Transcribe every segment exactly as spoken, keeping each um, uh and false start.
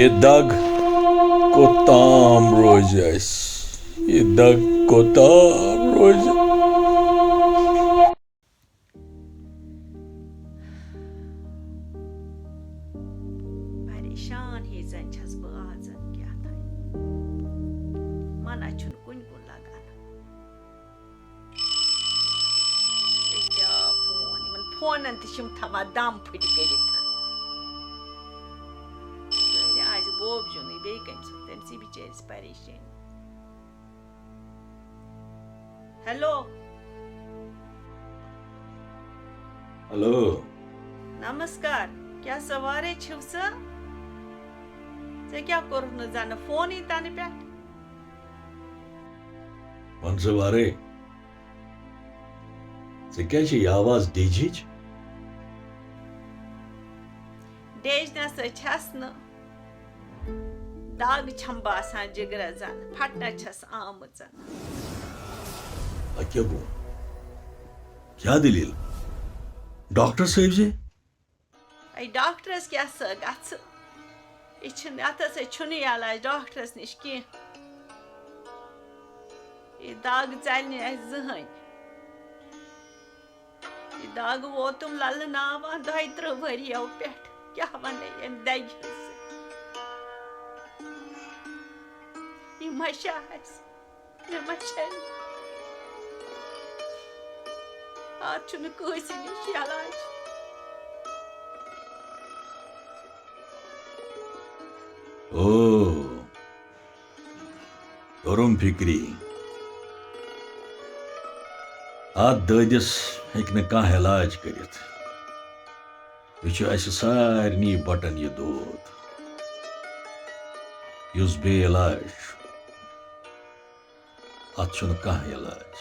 یہِ دگ کوٚتام روزِ اَسہِ؟ یہِ دگ کوٚتام روزِ؟ پریشان ہی زن چھس بہٕ آز کیٛاہ تام۔ منہ چھُنہٕ کُنہِ کُن لگان۔ یہِ کیٛاہ فون؟ یِمن فونن تہِ چھِ یِم تھاوان دم پھٕٹۍ کٔرِتھ۔ سٲری آسہِ بوب جُنٕے، بیٚیہِ کٔمۍ سُنٛد؟ تٔمۍ سٕے بِچٲرِس پریشٲنی۔ ہیلو۔ ہیلو۔ نمسکار۔ کیٛاہ سوارے چھِو سا؟ ژےٚ کیٛاہ کوٚرُتھ نہٕ زنہٕ فونٕے تنہٕ پٮ۪ٹھ؟ وَن سا وارے، ژےٚ کیٛازِ چھِ یہِ آواز ڈیجِچ؟ ڈیج نہ سا چھَس نہٕ۔ دگ چھم باسان جگرس زن پھٹنہ چھس آمٕژ۔ اَدٕ کیٛاہ گوٚو؟ کیٛاہ دٔلیٖل؟ ڈاکٹر صٲب زِ؟ اے ڈاکٹرس کیٛاہ سا گژھٕ؟ یہِ چھُنہٕ، اتھ ہسا چھُنہٕ علاج ڈاکٹرس نِش کینٛہہ۔ یہِ دگ ژلہِ نہٕ اَسہِ زٕہٕنۍ۔ یہِ دگ ووتُم للہٕ ناوان دۄیہِ ترٕٛہ ؤرۍیو پٮ۪ٹھ۔ کیٛاہ وَنَے ییٚمہِ دگہِ ہٕنٛز؟ یہِ ما چھِ اَسہِ؟ مےٚ ما چھَے؟ اَتھ چھُنہٕ کٲنٛسہِ نِش علاج۔ او، توٚرُم فِکری۔ اَتھ دٲدِس ہیٚکہِ نہٕ کانٛہہ علاج کٔرِتھ۔ یہِ چھُ اَسہِ سارنٕے بَٹَن یہِ دود۔ یُس بے علاج چھُ، اَتھ چھُنہٕ کانٛہہ علاج۔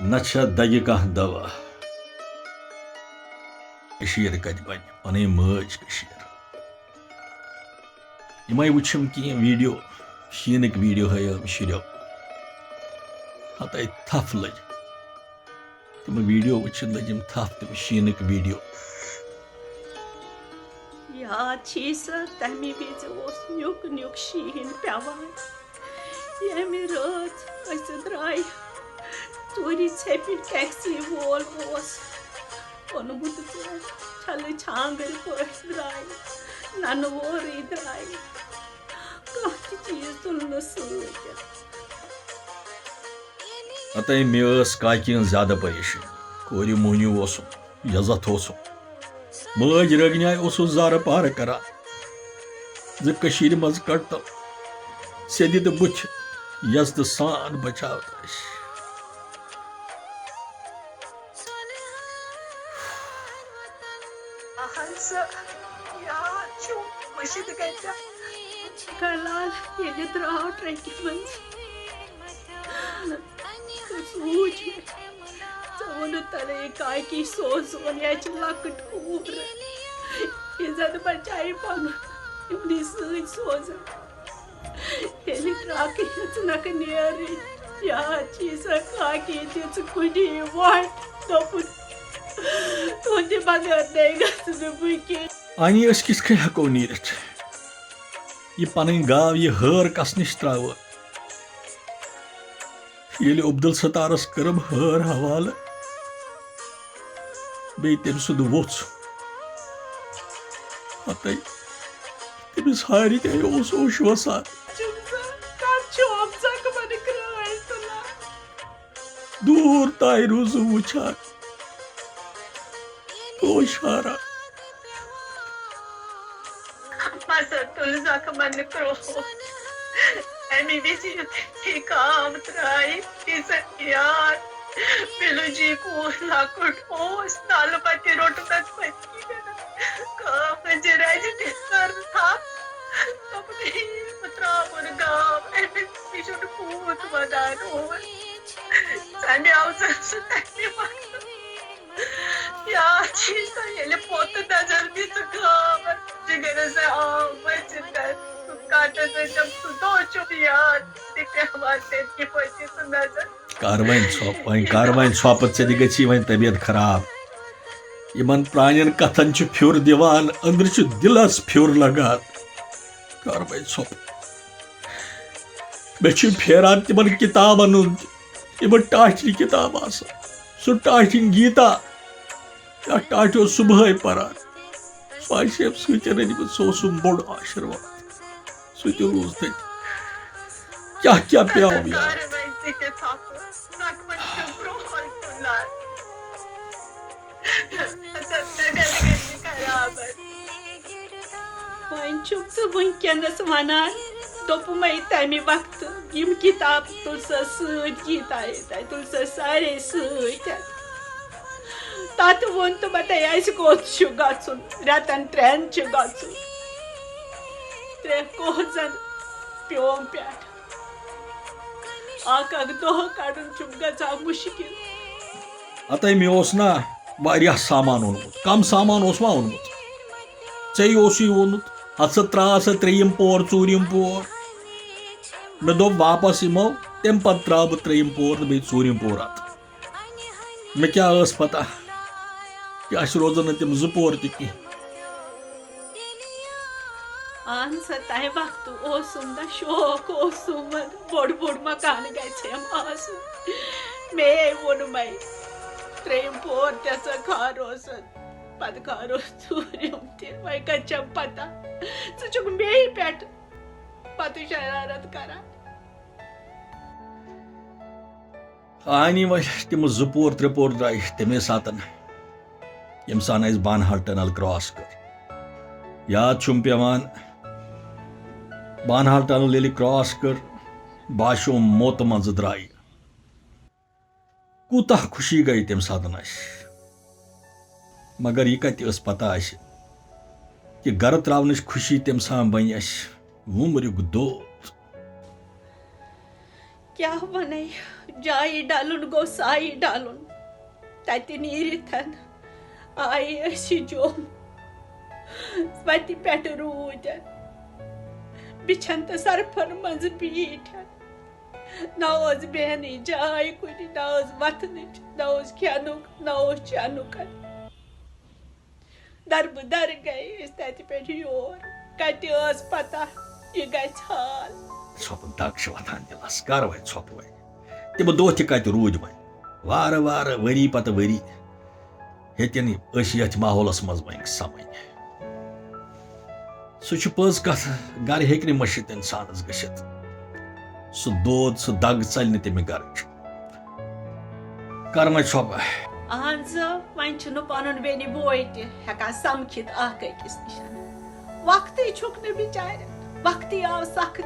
نہ چھےٚ دَگہِ کانٛہہ دوا۔ کٔشیٖر کَتہِ بَنہِ؟ پَنٕنۍ مٲج کٔشیٖر۔ یِمَے وٕچھِم کینٛہہ ویٖڈیو، شیٖنٕکۍ ویٖڈیو ہٲیِم شُریو۔ ہَتَے تھَپھ لٔج۔ تِم ویٖڈیو وٕچھِتھ لٔجِم تھپھ تِم شیٖنٕکۍ ویٖڈیو۔ یاد چھِ سا، تَمہِ وِزِ اوس نیُک نیُک شیٖن پٮ۪وان۔ ییٚمہِ رٲژ أسۍ درٛاے ژوٗرِ ژھیٚپہِ، ٹیکسی وول اوس اوٚنمُت ژٕ چھَلہٕ چھانٛگٕرۍ پٲٹھۍ درٛاے، نَنہٕ وورٕے درٛاے، کانٛہہ تہِ چیٖز تُل نہٕ سۭتۍ۔ ہتاے مےٚ ٲس کاکہِ ہٕنٛز زیادٕ پریشٲنی۔ کورِ موہنیو اوسُم، یزتھ اوسُم۔ مٲج رٔگنیاے اوسُس زارٕ پارٕ کران زِ کٔشیٖرِ منٛز کڑتم سیٚدِ تہٕ بُتھِ یزتہٕ سان بچاوتاش۔ اہن سا، یاد چھُ مٔشِد گژھِ۔ کلال ییٚلہِ درٛاو ٹرٛیکہِ منٛز، سُہ وُچھ مےٚ۔ ژٕ ووٚنُتھ تَلے کاکی سوزون، یہِ چھِ لۄکٕٹ کوٗر۔ یہِ زَن بَچایہِ پَنُن یِمنٕے سۭتۍ سوزُن۔ ییٚلہِ ترٛاکٕے ہیٚژٕنَکھ نیرٕنۍ، یاد چھِ سۄ کاکی دِژ کُنی وَٹھ، دوٚپُن، "تُہٕنٛدِ بغٲر نَے گژھٕ نہٕ بہٕ کینٛہہ۔" آنی، أسۍ کِتھ کٔنۍ ہٮ۪کو نیٖرِتھ؟ یہِ پنٕنۍ گاو، یہِ ہٲر کس نِش ترٛاوو؟ ییٚلہِ عبدالستارس کٔرٕم ہٲر حوالہٕ، بیٚیہِ تٔمۍ سُنٛد ووٚژھ، ہتَے تٔمِس ہارِ گٔے اوس اوش وسان۔ چُم زن، کتھ چھُ عبدالستارن کرٛٲے تُلان؟ دوٗر تام روٗزُم وٕچھان۔ توش ہاران۔ مَسا تُل زخمن کرٛوہُن۔ اَمی وِزِ یُتھُے کام ترٛایہِ، تیٖژاہ یاد۔ پِلُجی کوٗر لۄکُٹ اوس، نالہٕ پَتہِ روٚٹُن تَتھ پٔتۍ کِنۍ۔ کٲم ہٕنٛزِ رَزِ تہِ کٔر تھپھ۔ دوٚپُن، "ہے، بہٕ ترٛاوُن گام أمِس، یہِ چھُنہٕ پوٗت وَدان اوس۔" تَمہِ آو زَن سُہ تَمہِ وقتہٕ۔ یاد چھِ سۄ، ییٚلہِ پوٚت نظر دِژ گامَس، جِگرَس آو مٔژِتھ۔ سُہ کَٹَس ٲسِم سُہ دۄہ چھُم یاد، تہِ پٮ۪وان تٔمۍ کِتھ پٲٹھۍ دِژ سُہ نظر۔ کر وۄنۍ ژھۄپ، وۄنۍ کر وۄنۍ ژھۄپہٕ، ژےٚ تہِ گژھی وۄنۍ طبیعت خراب۔ یِمن پرٛانٮ۪ن کتھن چھُ پھیُر دِوان، أنٛدرٕ چھُ دِلس پھیُر لگان۔ کر وۄنۍ ژھۄپہٕ۔ مےٚ چھُ پھیران تِمن کِتابن ہُنٛد، یِمن ٹاٹھۍ کِتاب آسان۔ سُہ ٹاٹھِنۍ گیٖتا، یتھ ٹاٹھۍ اوس صبحٲے پران۔ سُہ آسہِ أمۍ سۭتۍ رٔنِمٕژ، سُہ اوسُم بوٚڑ آشیٖرواد۔ سُہ تہِ روٗز تٔتۍ۔ کیٛاہ کیٛاہ پیوم یاد؟ وۄنۍ چھُکھ ژٕ وٕنکیٚنَس وَنان، دوٚپمَے تَمہِ وقتہٕ یِم کِتاب تُل سا سۭتۍ، گیٖتا ییٖتا تُل سا سارے سۭتۍ۔ تَتھ ووٚن تہٕ مےٚ تۄہہِ اَسہِ کوٚت چھُ گژھُن، رٮ۪تَن ترٛٮ۪ن چھُ گژھُن۔ ترٛےٚ کوہ زَن پیوم پٮ۪ٹھ۔ اکھ اکھ دۄہ کڑُن چھُم گژھان مُشکِل۔ ہتے مےٚ اوس نا واریاہ سامان اوٚنمُت، کم سامان اوس ما اوٚنمُت؟ ژےٚ اوسُے ووٚنمُت، ہتہٕ سا ترٛاو سا ترٛیٚیِم پور، ژوٗرِم پور۔ مےٚ دوٚپ واپس یِمو، تمہِ پتہٕ ترٛاوٕ بہٕ ترٛیٚیِم پور تہٕ بیٚیہِ ژوٗرِم پور اتھ۔ مےٚ کیٛاہ ٲس پتہ کہِ اَسہِ روزن نہٕ تِم زٕ پور تہِ کینٛہہ۔ اہن سا، تمہِ وقتہٕ اوسُم نہ شوق، اوسُم وَنان بوٚڑ بوٚڑ مکان گژھٮ۪م آسُن۔ مے ووٚنمَے، ترٛیٚیِم پور تہِ ہسا کھاروسن، پتہٕ کھارو ژوٗرِم تہِ۔ وۄنۍ کتہِ چھم پتہ، ژٕ چھُکھ مے پٮ۪ٹھ پتہٕ شرارت کران۔ آنی وۄنۍ تِم زٕ پور، ترٛےٚ پور درٛاے تَمے ساتَن، ییٚمہِ ساتہٕ اَسہِ بانہال ٹنل کراس کٔر۔ یاد چھُم پٮ۪وان، بانہال ٹنل ییٚلہِ کراس کٔر، باسیو موتہٕ منٛزٕ درٛایہِ۔ کوٗتاہ خوشی گٔے تَمہِ ساتَن اَسہِ۔ مگر یہِ کَتہِ ٲس پَتہ اَسہِ کہِ گَرٕ ترٛاونٕچ خوشی تَمہِ ساتہٕ بَنہِ اَسہِ وُمریُک دود۔ کیٛاہ وَنے، جایہِ ڈَلُن گوٚو سایہِ ڈَلُن۔ تَتہِ نیٖرِتھ آیہِ أسۍ جوٚم۔ وَتہِ پٮ۪ٹھٕ روٗدۍ۔ بِچھَن تہٕ سَرفَن منٛز بیٖٹھۍ۔ نہ اوس بیٚہنٕچ جاے کُنہِ، نہ ٲس وۄتھنٕچ، نہ اوس کھٮ۪نُک، نہ اوس چٮ۪نُک۔ دربہٕ در گٔے أسۍ تَتہِ پٮ۪ٹھ یور۔ کَتہِ ٲس پَتہ یہِ گژھِ حال؟ ژھۄپہٕ دَگ چھِ وۄتھان دِلَس، کَر وۄنۍ ژھۄپہٕ وۄنۍ؟ تِم دۄہ تہِ کَتہِ روٗدۍ وۄنۍ؟ وارٕ وارٕ، ؤری پَتہٕ ؤری۔ ہیٚتِن أسۍ یَتھ ماحولَس منٛز وۄنۍ سَمٕجھ۔ سُہ چھُ پٔز کَتھ، گَرٕ ہیٚکہِ نہٕ مٔشِتھ اِنسانَس گٔژھِتھ۔ سُہ دود، سُہ دَگ ژَلہِ نہٕ تَمہِ گَرٕچ۔ کَر وۄنۍ ژھۄپہٕ۔ اہن سا، وۄنۍ چھُنہٕ پَنُن بیٚنہِ بوے تہِ ہٮ۪کان سَمکھِتھ اَکھ أکِس نِش۔ وقتٕے چھُکھ نہٕ بِچارٮ۪ن، وقتٕے آو سَخت۔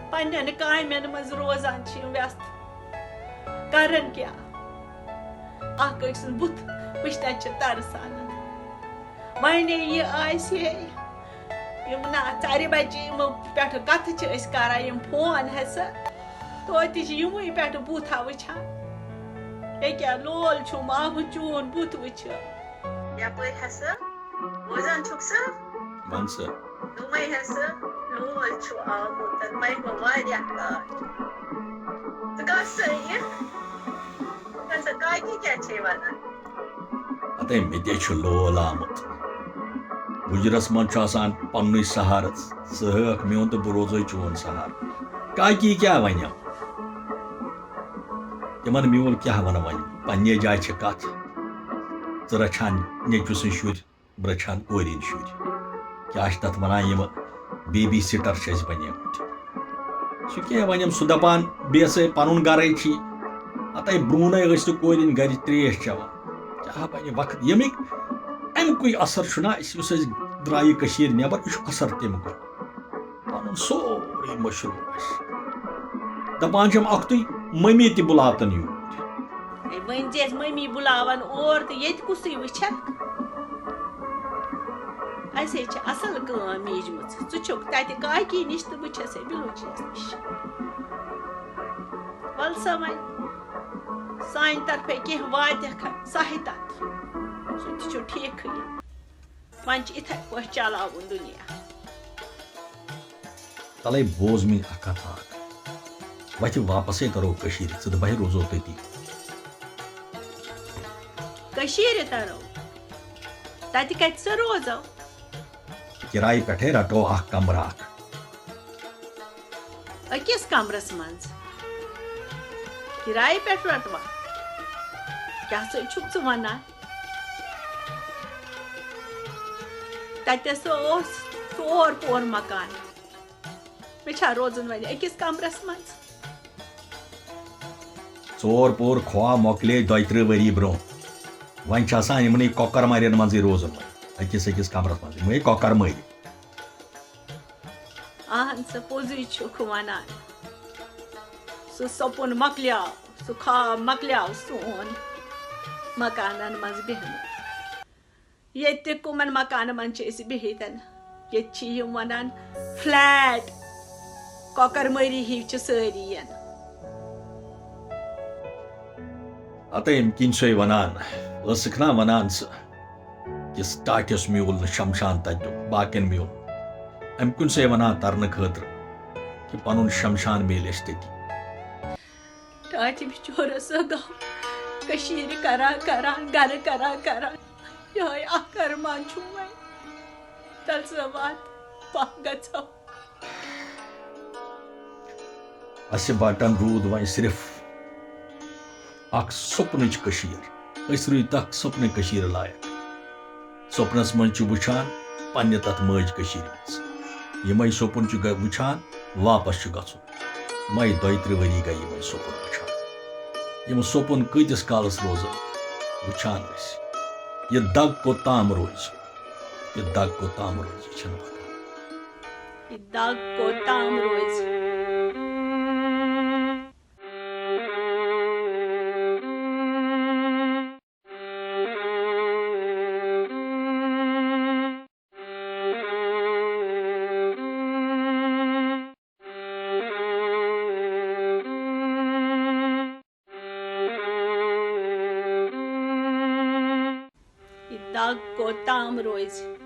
پنٛنٮ۪ن کامٮ۪ن منٛز روزان چھِ یِم وٮ۪ستہٕ۔ کَرَن کیٛاہ؟ اَکھ أکۍ سُنٛد بُتھ وٕچھنَس چھِ ترسان۔ وۄنۍ یہِ آسہِ ہے، یِم نہ ژَرِ بَجہِ یِمو پٮ۪ٹھٕ کَتھٕ چھِ أسۍ کَران، یِم فون ہسا، توتہِ چھِ یِموٕے پٮ۪ٹھٕ بُتھا وٕچھان۔ ییٚکیٛاہ لول چھُم آمُت چون بُتھ وٕچھِ۔ یَپٲرۍ ہسا بوزان چھُکھ سا؟ وَن سا۔ دوٚپمَے ہسا لول چھُ آمُت، وۄنۍ گوٚو واریاہ کال۔ ژٕ کَس سا یہِ؟ ژٕ کَس سا، کاکی کیٛاہ چھے وَنان؟ ہتے مےٚ تہِ چھُ لول آمُت۔ وُجرس منٛز چھُ آسان پننُے سہارٕ۔ ژٕ ہٲکھ میون تہٕ بہٕ روزے چون سہارٕ۔ کاکی کیٛاہ وَنٮ۪م؟ تِمن میول کیٛاہ وَنہٕ وۄنۍ؟ پننہِ جایہِ چھِ کَتھ۔ ژٕ رَچھان نیٚچوِ سٕنٛدۍ شُرۍ، بہٕ رَچھان کورِ ہٕنٛدۍ شُرۍ۔ کیٛاہ چھِ تَتھ وَنان، یِم بے بی سِٹر چھِ أسۍ بَنیمٕتۍ۔ سُہ کیٛاہ وَنٮ۪م، سُہ دَپان، بیٚیہِ ہسا پَنُن گَرَے چھی۔ ہتے برٛونٛہہ نَے ٲسۍ نہٕ کورٮ۪ن گَرِ ترٛیش چٮ۪وان۔ کیٛاہ بَنہِ وقت، ییٚمیُک اَمہِ کُے اَثر چھُنہ اَسہِ، یُس أسۍ درٛایہِ کٔشیٖرِ نٮ۪بر، یہِ چھُ اَثر تَمہِ کُے۔ پَنُن سورُے مٔشروو اَسہِ۔ دَپان چھِم اَکھتُے، مٔمی تہِ بُلاوتَن یوٗرۍ۔ ہے، وۄنۍ زِ اَسہِ مٔمی بُلاوَن اور تہٕ ییٚتہِ کُسٕے وٕچھَکھ؟ اَسے چھِ اَصٕل کٲم میٖجمٕژ۔ ژٕ چھُکھ تَتہِ کاکی نِش تہٕ بہٕ چھَسے بِلوچِیَس نِش۔ وَلہٕ سا وۄنۍ، سانہِ طرفے کینٛہہ واتٮ۪کھ ساہہِ تَتھ، سُہ تہِ چھُ ٹھیٖکھٕے۔ وۄنۍ چھِ اِتھَے پٲٹھۍ چلاوُن دُنیا۔ تَلَے بوز میٛٲنۍ اَکھ کَتھ اَکھ۔ وَتھِ واپَسَے تَرو کٔشیٖرِ، ژٕ تہٕ بہٕ روزو تٔتی۔ کٔشیٖرِ تَرو؟ تَتہِ کَتہِ سا روزو؟ کرایہِ پٮ۪ٹھے رٹو اکھ کمرٕ اکھ۔ أکِس کمرس منٛز کرایہِ پٮ۪ٹھ رٹوا؟ کیٛاہ سا چھُکھ ژٕ ونان؟ تتٮ۪س اوس ژور پور مکان۔ مےٚ چھا روزُن وۄنۍ أکِس کمرس منٛز؟ ژور پور خواب مۄکلے دۄیہِ ترٕٛہ ؤری برونٛہہ۔ وۄنۍ چھِ آسان یِمنٕے کۄکر مارٮ۪ن منٛزٕے روزُن وۄنۍ، أکِس أکِس کمرس منٛز، یِمے کۄکر مٲرۍ۔ اہن سا، پوٚزُے چھُکھ ونان۔ سُہ سپُن مۄکلیو، سُہ خواب مۄکلیو سون، مکانن منٛز بیہنُک۔ ییٚتہِ تہِ کٕمن مکانن منٛز چھِ أسۍ بِہِتھ؟ ییٚتہِ چھِ یِم ونان flat، کۄکر مٲری ہِوۍ چھِ سٲری ین۔ ہتہٕ امہِ کِنۍ چھُسے ونان، ٲسٕکھ نا ونان ژٕ، کِس ٹاٹھِس میوٗل نہٕ شمشان تتیُک، باقین میوٗل۔ امہِ کُن چھُسے ونان ترنہٕ خٲطرٕ، کہِ پنُن شمشان میلہِ اَسہِ تٔتی۔ ٹاٹھِ بِچورس گوٚو کٔشیٖرِ کران کران، گرٕ کران کران۔ یِہوٚے اکھ ارمان چھُم وۄنۍ۔ تَلہٕ سا واتھ، پَکھ گژھو۔ اَسہِ باٹن روٗد وۄنۍ صرف اکھ سۄپنٕچ کٔشیٖر۔ أسۍ روٗدۍ تَتھ سۄپنہٕ کٔشیٖرِ لایق۔ سۄپنَس منٛز چھُ وٕچھان پننہِ تَتھ مٲج کٔشیٖرِ منٛز۔ یِمَے سۄپُن چھُ گہ-، وٕچھان، واپس چھُ گژھُن۔ مَے دۄیہِ ترٕٛہ ؤری گٔے یِمَے سۄپُن وٕچھان۔ یِم سۄپُن کۭتِس کالَس روزن؟ وٕچھان ٲسۍ۔ یہِ دگ کوٚت تام روزِ؟ یہِ دگ کوٚت تام روزِ؟ یہِ چھَنہٕ پَتہ۔ یہِ دگ کوٚت تام روزِ؟ یہِ دگ کوٚت تام روزِ؟